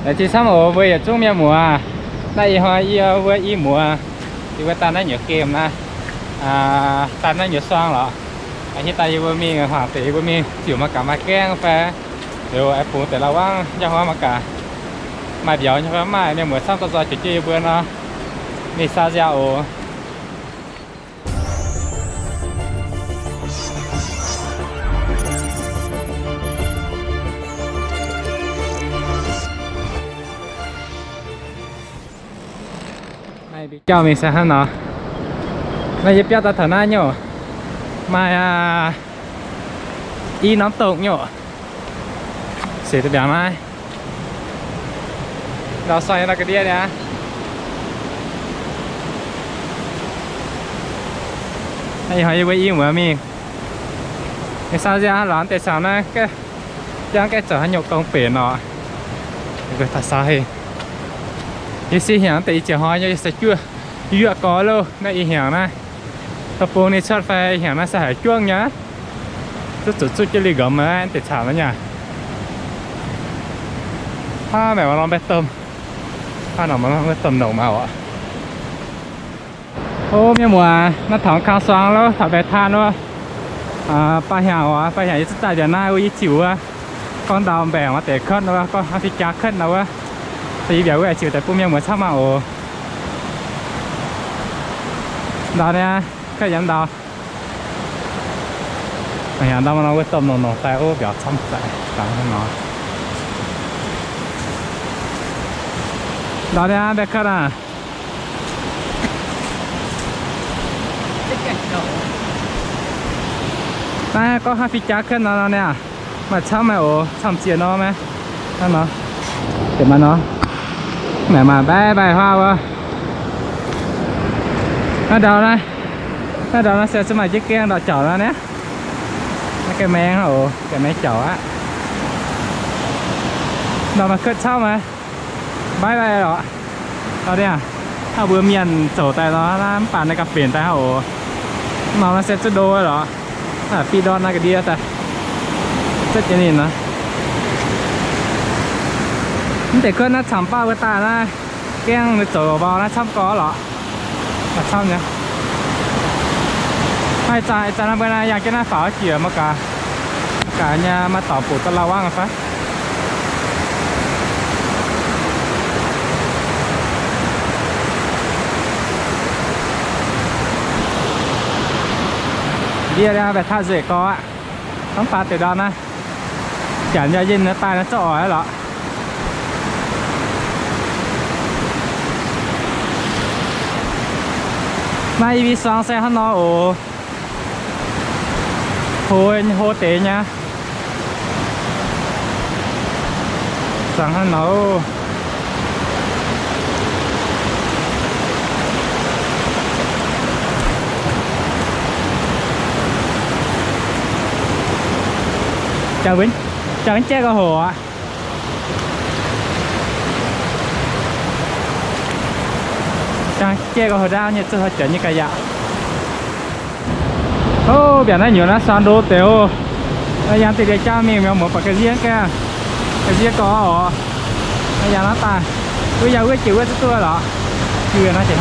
Laengz zingh camv oc mbuo yietc zungv mienh muoz. Naaiv ih hnoi yie mbuo i muoz, yie mbuo daaih naaiv nyuoz gemh naaiv, daaih naaiv nyuoz suang lorqc. Ih daaih yie mbuo mingh hmuangx deix yie mbuo mingh ziouc mangc gaax maaih gaengh fai, liuz aengx bungx deix lauh wangv njang hnoi mangc gaax maaih mbiauz nyei fai mv maaih. Mienh muoz camv dorh nzoih juangc jienv yie mbuo nor mingh saah nziaaux oc. Naaiv mbiuh jauv mingh se hnangv nor. Naaiv yie biauv daaih taux naaiv nyungc, maaih i norm domh nyungc. Se deix mbiauz naaiv ndau suang nyei ndau ga'ndiev niaa. Naaiv ih hnoi yie mbuo i muoz mingh, mingh saah nziaaux lorz deix caux naaiv jangv gaeqv zoux haaix nyungc gong benx nor. Yie mbuo daaih saah heh. Yie se hnyangx deix ih ziouc hnoi nyei se juov yuoqv gorx loh. Naaiv ih hnyangx naaiv, da'bung ninh cuotv fai hnyangx naaiv se haiz juangv nyei. Zuqv zuqc zuqv jienv liuz nqomz deix caux naaiv nyei. Hnangv naaic maaih norm mbaeqv domh, hnangv naaic maaih norm mbaeqv domh nongc maah oc. O mienh muoz, naaiv taux kang suang loh, taux mbaeqc taan wuov, baav hnyangx oc, baav hnyangx yie zungv daaih nziaaux naaiv wuov, yie ziouc wuov gorngv ndau mbaengc wuov deix cuotv wuov, gorngv hnangv fih jaax cuotv nor wuov. Yie mbiaauc wuov ziouc daaih bun mienh muoz camv maah oc. Ndau niaa, cuotv yiem ndau. Ndau maaih norm wuov domh nongc nongc daaih, o mbiauz camv daaih dangx hnangv nor. Ndau niaa, mbaeqc cuotv aav. Naaiv gorngv hnangv fih jaax cuotv nor nor niaa, maaih camv maah oc, camv ziex nor maiv. Hnangv nor, deix maaih nor, naaic maaih mbaeqv mbaih huaav wuov. Naaiv ndau naaiv, naaiv ndau naaiv se zuqc maaih jienv gaengh ndortv jauc nor niaa. Naaiv gaengh maeng oc, gaengh maeng jauc aqv. Ndau maaih cuotv camv maiv. Mbaeqv mbaih lorqc. Ndau niaa, hnangv mbuo mienh zoux daaih nor, naaiv mv baac naaiv ga'benc daaih hnangv oc. Mv norm naaiv se zuqc ndo lorqc. Naaiv fih ndorn naaiv ga'ndiev daaih, zutv jienv ninh nor. Mv deix kuotv naaiv camv baav wuov daaih naaiv, gaengh zoux mbau naaiv camv gorx lorqc. Maaih camv nyei. Maaih ih zanc, ih zanc naaiv mbuo naaiv yangh jienv naaiv faaux jiex mangc gaax, gaax nyei maaih dorngx bungx duqv lauh wangv fai. Ndie liaa mbaeqc taaih nzueic gorx aqv. Mv baac deix ndau naaiv, janx yaac yinh naaiv daaih naaiv zouv oix lorqc. Naaiv i mbuo suang se hnangv nor oc. Hlo, hlo deix nyei. Suang hnangv nor. Jangx, jangx jaiv gauh hoc aqv. Jangx jaiv gauh hoc ndaauv nyei, zuqc hoc juonc nyei ga'yaauc. Hov, mbiaauc naaiv nyuoz naaiv suang ndo deix oc. Naaiv yangh deix ndie jauv mingh, mienh muoz buatc ga'nziev gaengh, ga'nziev gorx oc. Naaiv yangh naaiv daaih, wuov yangh wuov jiex wuov zuqc duqv lorqc. Ga'naaiv jiex,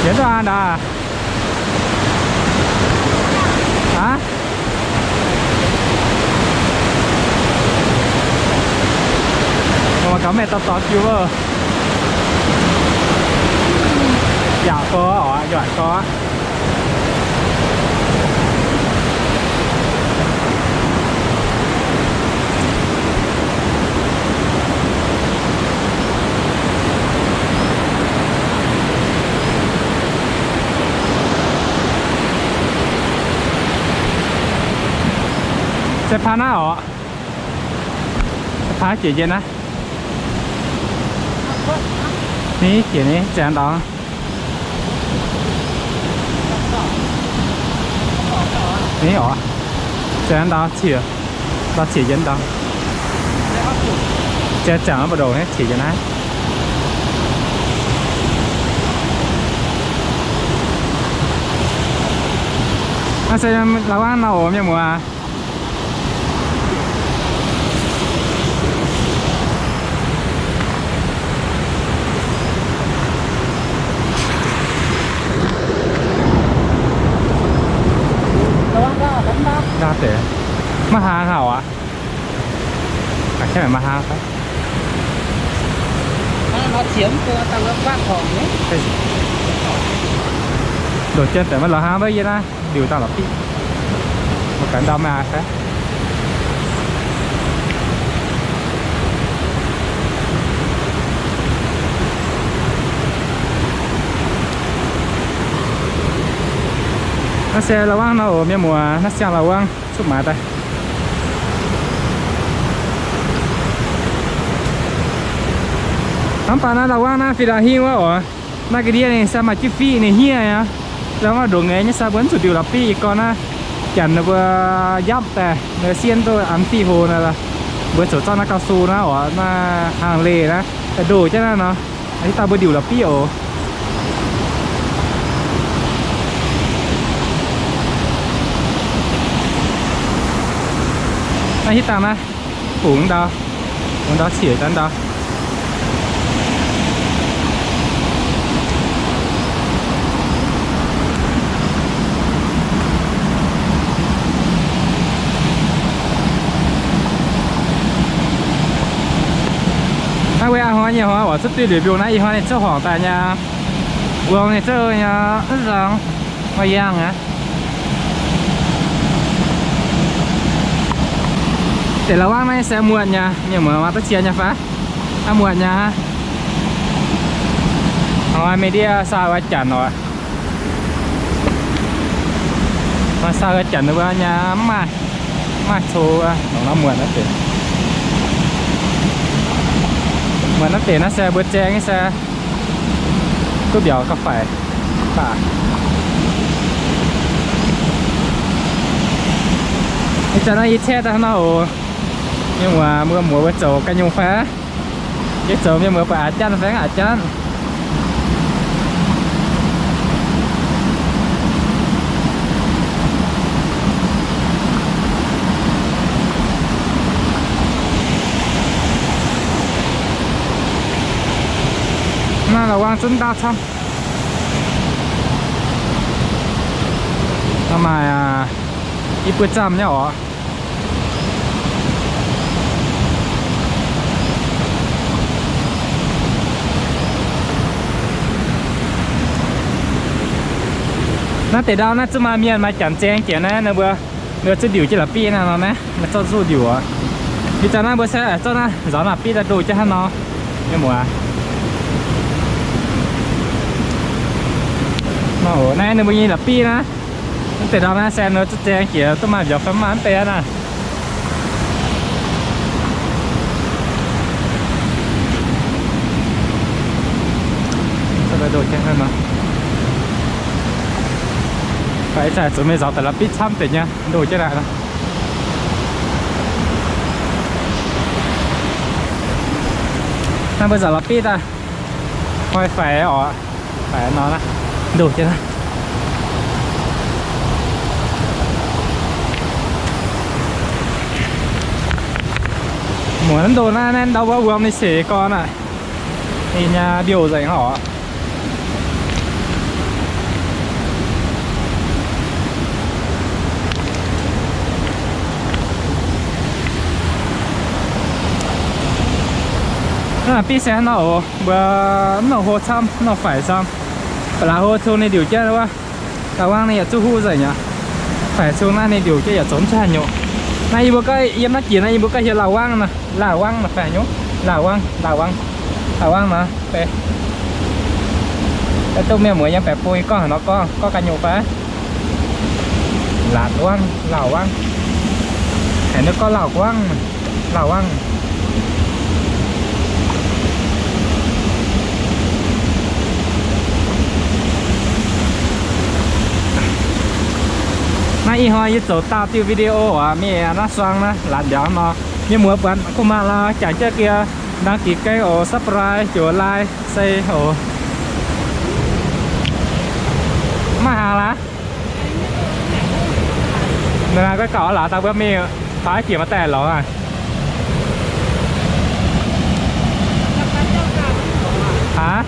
yietc duqv aa ndaauv. Aav, mangc gaax meih dorh dorh jiu wuov. Yaac gorx oc, yaac gorx. Se paav naaiv oc. Paav jiex njiec naaiv. Ni jiex ni, zanc ndau. Ni oc. Zanc ndau ciex, ndau ciex njiec ndau. Zanc zanc mbu'ndongx ciex njiec naaiv. Naaiv se lauh wangv nor oc mienh muoz. Maiv haang haac aqv. Maiv haang. Ndoqc jienv deix maiv lorz hnangv wuov yie naaiv ndiuc dangh la'biqv. Mbuo gaax ndau maiv aqv. Naaiv se Lauv Wangv nor oc, mienh muoz. Naaiv siang Lauv Wangv cuotv maaiz daaih. Hnamv baac naaiv Lauv Wangv naaiv fih laaix hingh wuov oc. Naaiv ga'ndiev ninh se maaih jienv fiqv ninh hniev aqv. Lauv Wangv ndongc nyei nyei se mbuo mv zuqc ndiuc la'biqv. Yie gorngv naaiv janx ninh mbuo yapv daaih, ninh sienh duqv an fiqv hlo naaic. Mbuo zoux zorqv naaiv gauh su naaiv oc, naaiv hnaangx leih naaiv, daaih ndoh jienv naaiv nor, hitv dangh mbuo ndiuc la'biqv oc. Naaiv hitv dangh naaiv, fungx ndau, fungx ndau cieqc daaih ndau. Naaiv wuov a'hnoi nyei hnoi oc, cuotv diuh liuz mbiungc naaiv ih hnoi ninh zouv horngc daaih nyei. Wuom ninh zouv nyei, mv nzangc, maaih yangh aqv. Deix Lauv Wangv naaiv se muotc nyei, mienh muoz, maaih duqv zien nyei fai? Aa, muotc nyei aqv. Hnoi mingh ndiev saau wuov janx oc. Hnoi saau wuov janx wuov nyei mv maaih, mv maaih co wuov, nongc naaiv muotc naaiv deix. Muotc naaiv deix naaiv se mbuo zaeng nyei se duqv mbiauz gauh faix baac. Ih zanc naaiv yie caeqv daaih hnangv nor oc. Mienh muoz, mbuo muoz mbuo zoux ganh nyungc fai? Yie zoux mienh muoz buatc aav janv fai mv aav janv. Naaiv Lauv Wangv zunv ndau camv. Maaih i buo zamh nyei oc. Naaiv deix ndau naaiv zuqc maaih mienh maaih janx zaeng jiex naaiv, ninh mbuo, ninh mbuo zuqc ndiuc jienv la'biqv naaiv nor naaiv, ninh zorqv nzuqv ndiuc oc. Ih zanc naaiv mbuo se zorqv naaiv nzaaux la'biqv daaih ndoh jienv hnangv nor. Mienh muoz, naaiv ninh mbuo nyei la'biqv naaiv. Naaiv deix ndau naaiv se ninh mbuo zuqc zaeng jiex duqv maaih mbiauz fai mv maaih mv bei aqv naaiv. Fai ih zanc zuqc mingh nzaaux daaih la'biqv camv deix nyei, ndoh jienv naaiv. Naaiv mbuo nzaaux la'biqv daaih, koi faix oc, faix nor naaiv, ndoh jienv naaiv. Muoz naaiv ndoh naaiv, naaiv ndau wuov wuom ninh seix gorn aqv. Ninh nyei mbiouh nzengc oc. Naaiv biv se hnangv nor oc, mbuo mv nongh hlo camv, mv nongh faix camv. Ba'laqc hlo cung ninh ndiuc jienv wuov, Lauv Wangv ninh yaac zuqc huv nzengc aqv. Faix cung naaiv ninh ndiuc jienv yaac zoux mv haih nyungc. Naaiv yie mbuo gorngv yiem naaiv jiex naaiv yie mbuo gorngv hieh Lauv Wangv nor, Lauv Wangv nor faix nyungc, Lauv Wangv, Lauv Wangv, Lauv Wangv nor. Dongh mienh muoz yiem baeqc bung gorngv haaix nor gorngv, gorngv ganh nyungc fai? Latc Wangv, Lauv Wangv. Haiz ninh gorngv Lauv Wangv, Lauv Wangv. Naaiv ih hnoi yie zoux dauh diuh video oc, mingh naaiv suang naaiv laatc mbiauz nor. Mienh muoz buatc kuh maanh lorz jangx jienv gie đăng ký kênh oc, subscribe joux like se oc. Maiv haangx laaix. Ninh naaiv gauh gauh laaix daaih mbuo mingh faaux jiex maaih daaih lorz aqv. Aav,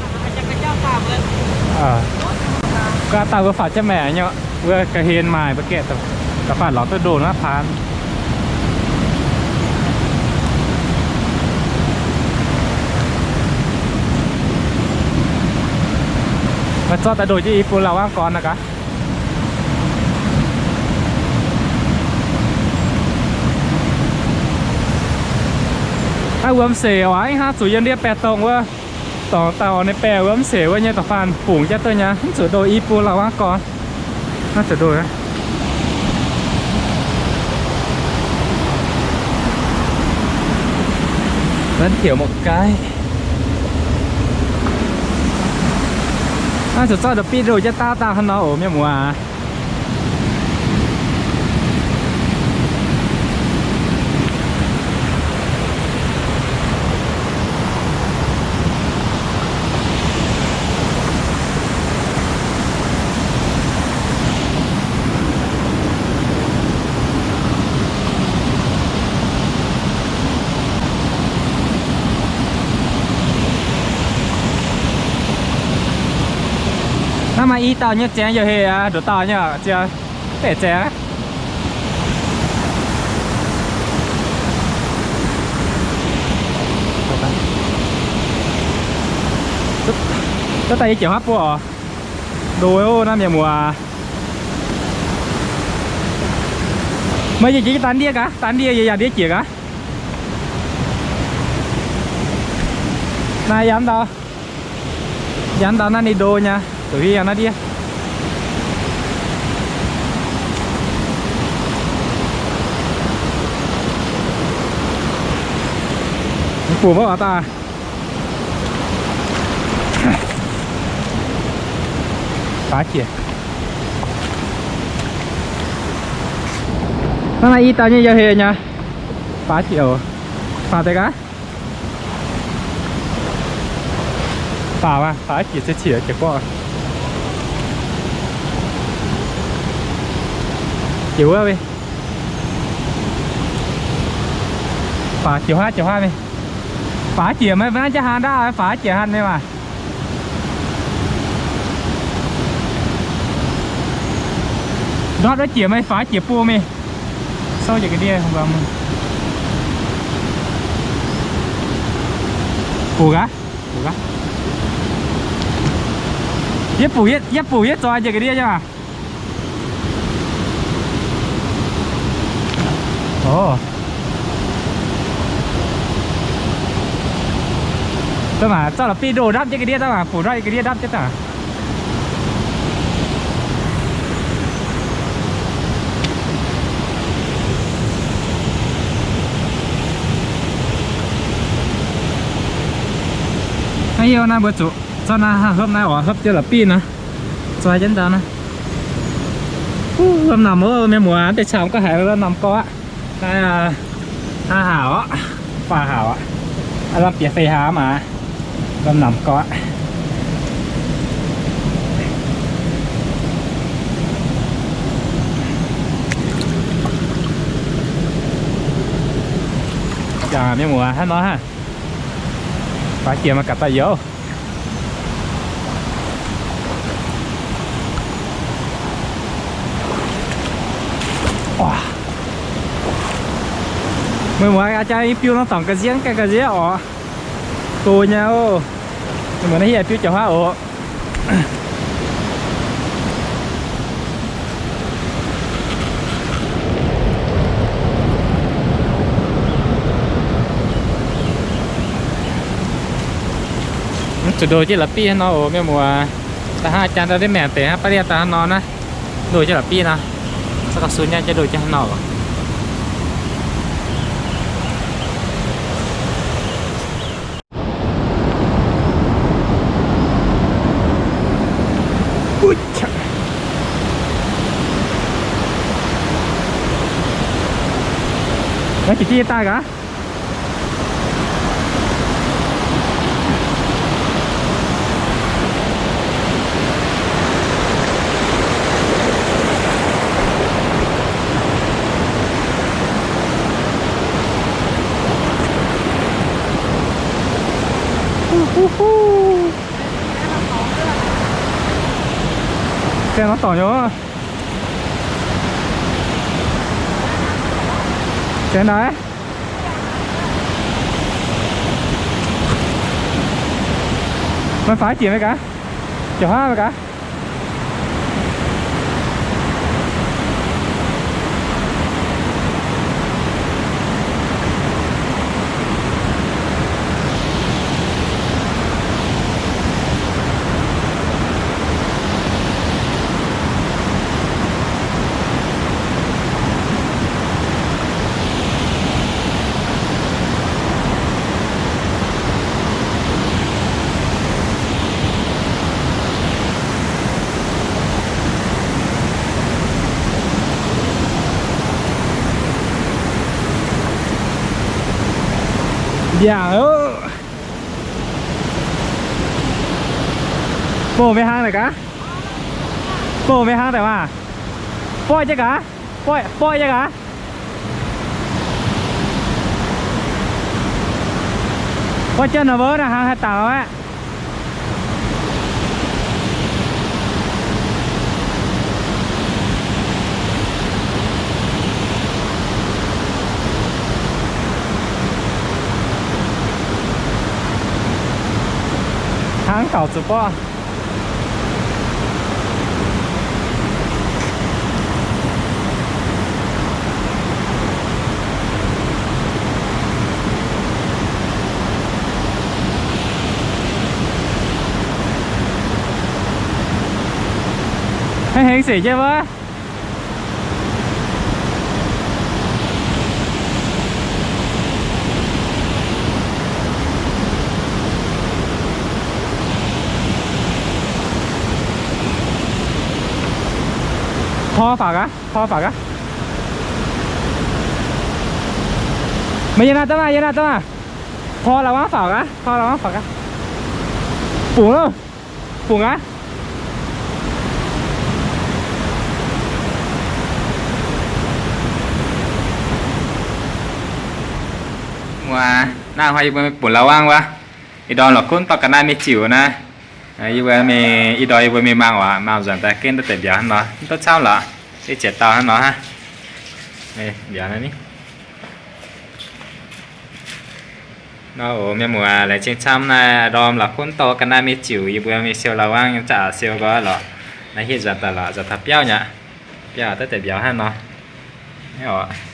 gaax daaih mbuo faaux jienv maengc nyei, mbuo ga'hlen maaih mbuo gaeqv daaih. Da'faanh lorz duqv ndoh naaiv paan. Maaih zorqv daaih ndoh jienv i bung lauh wangv gorn naaiv gaax. Naaiv wuom seix oc, ih hnangv zuqc yiem ndiev baeqc dongh wuov, dorngx dauh ninh baeqc wuom seix wuov nyei da'faanh fungx jatv duqv nyei, mv zuqc ndoh i bung lauh wangv gorn. Naaiv zuqc ndoh. Vẫn thiểu một cái. Naaiv zuqc zorqv ndoh bih ndoh jatv daav daaih hnangv nor oc mienh muoz. Naaiv maaih i dauh nyei zaengx yaac heh aqv, ndoqc dauh nyei ziouc deix zaengx. Duqv daaih yie jiex huaav buo oc. Ndoh naaiv mienh muoz. Meih yie jiex daan ndiev gaax, daan ndiev yie yaac ndiev jiex gaax. Naaiv yaac ndau, yaac ndau naaiv ninh ndoh nyei, zuqc hiuv yaac naaiv ndiev. Mv bungx maiv oix daaih. Faaux jiex. Hnangv naaiv i dauh nyei yaac heh nyei. Faaux jiex oc. Faaux deix gaax. Faaux maah, faaux jiex ciex ciex jiex gorqv. Jiex wuov mingh. Faaux jiex huaav jiex huaav mingh. Faaux jiex meih mv jaax haan ndaauv, faaux jiex haan mingh maah. Ndortv wuov jiex meih faaux jiex bung mingh. Souv jiex ga'ndiev. Bungx gaax, bungx gaax. Yie bungx, yie bungx yie zoix jiex ga'ndiev nyei maah. Oc. Daaih maac zorqv la'bieiv ndoh ndapv jienv ga'ndiev, daaih maac bungx ndapv ga'ndiev ndapv jienv daaih. Aa, hiuv naaiv mbuo zuqc zorqv naaiv hopv naaiv oc, hopv jienv la'bieiv naaiv. Zoih jienv ndau naaiv. Wuov, lomh namx ov, mienh muoz, deix camv gorngv haiz lomh namx gorx aqv. Naaiv hnangv haac orqc, faah haac orqc, lamh bieqc feix haac maah, lomh namx gorx aqv. Jangx mienh muoz hnangv nor hnangv. Faaux jiex maaih gaax daaih youz. Meih muoz aa, jaa i biu norm dorngx ga'nziev ga'nziev oc. Doz nyei oc. Meih muoz naaiv hieh biu jauv huaav oc. Mv zuqc ndoh jienv la'bieiv hnangv nor oc mienh muoz. Da'hnangv jaa ndau ndiev maengc deix hnangv baav liev daaih hnangv nor naaiv. Ndoh jienv la'bieiv nor, za'gengh sun nyei, jaa ndoh jienv hnangv nor. Naaiv jiex jienv daaih gaax. Gaengh norm dorngx nyei. Deix naaiv, maaih faix jiex maiv gaax? Jiex haav maiv gaax? Mbiaauc, bouh maiv hnangv daaih gaax. Bouh maiv hnangv daaih maah. Boiv jienv gaax. Boiv, boiv jienv gaax. Boiv jienv nor wuov, naaiv hnangv haih dangx aqv. Hnangv gauh zuqc borqv. Hengx hengx sic jienv wuov. Tor faaux gaax, tor faaux gaax. Meih yiem naaiv daaih maah, yiem naaiv daaih maah. Tor la'wangv faaux gaax, tor la'wangv faaux gaax. Bungx loh, bungx aqv. Muoz, naaiv hnoi yie mbuo bungx la'wangv wuov. Ih ndorm la'kunv dorh ga'naaiv mingh ziux naaiv. Yie mbuo mingh, ih ndorm yie mbuo mingh mangc oc, mangc nzuonx daaih gen duqv deix mbiauz hnangv nor, mv duqv camv lorqc, se ziec dauh hnangv nor hnangv. Mbiauz naaiv ni. Nor oc, mienh muoz, laengz zingh camv naaiv ndorm la'kunv dorh ga'naaiv mingh ziux, yie mbuo mingh siou la'wangv nyei, zaqc siou nqoi lorqc. Naaiv hitv nzuonx daaih lorqc, nzuonx taux biauv nyei aqv. Biauv duqv deix mbiauz hnangv nor. Oc.